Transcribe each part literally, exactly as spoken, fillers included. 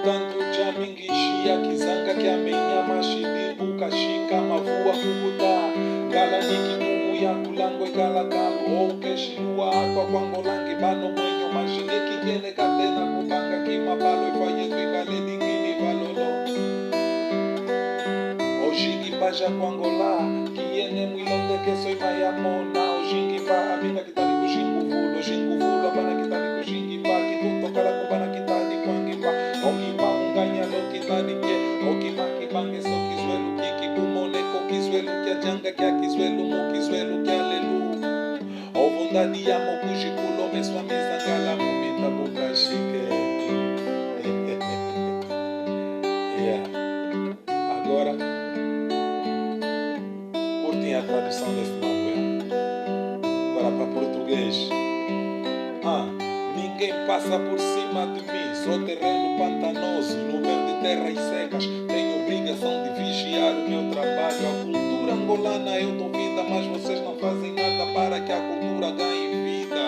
Kantu ja mingi shiya kizanga kiamenya mashidi, ukashika mavua kukuta. Ngala ni kitumu ya kulangwe kala kalu, okeshiluwa atwa kwa Ngola ngi bano mwenyo mashidi kiyene katena kubanga kimapalo ifwa yetu ibale dingini balolo. Ojingi mbaja kwa Ngola, kiyene mwilondekeso ima yamona, ojingi mba amina kitadi kujinguvulu, jinguvulu abana kitadi kujingi mba, kituto kala kubana kitadi kwangi mba, okima unganya lo kitadi ke, okima kibange so kizwelu kiki, kumoneko kizwelu kia janga kia kizwelu mu kizwelu kia lelu. Ovundadi yamo kujikulo meswa mizangala mu mita bukashike. Yeah. Agora, curtem a tradução deste mambo, é? Agora, para português. Ah, ninguém passa por cima de mim, sou terreno pantanoso, no meio de terras secas, tenho obrigação de vigiar o meu trabalho. A cultura angolana eu dou vida, mas vocês não fazem nada para que a cultura ganhe vida.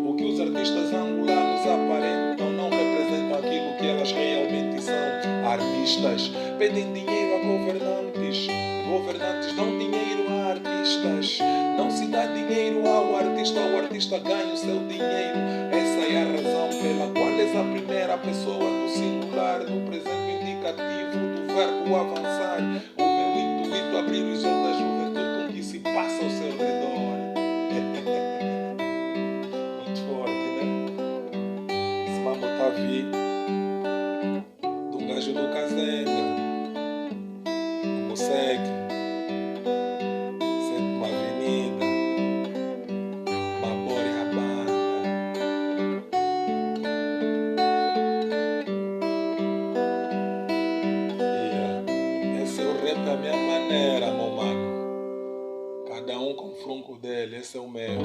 O que os artistas angolanos aparentam não representam aquilo que elas realmente são. Artistas pedem dinheiro a governantes. Governantes dão dinheiro a artistas. Não se dá dinheiro ao artista. O artista ganha o seu dinheiro. Essa é a razão pela qual és a primeira pessoa do singular no presente indicativo do verbo avançar. O meu intuito é abrir os olhos da juventude com o que se passa ao seu redor. Muito forte, né? Simamo Tavi. Dunga Judu Kazenga. Museki. Sétima Avenida. Mabore Abanda. Yeah. Esse é o rap à minha maneira, meu mano. Cada um com o frunco dele, esse é o meu.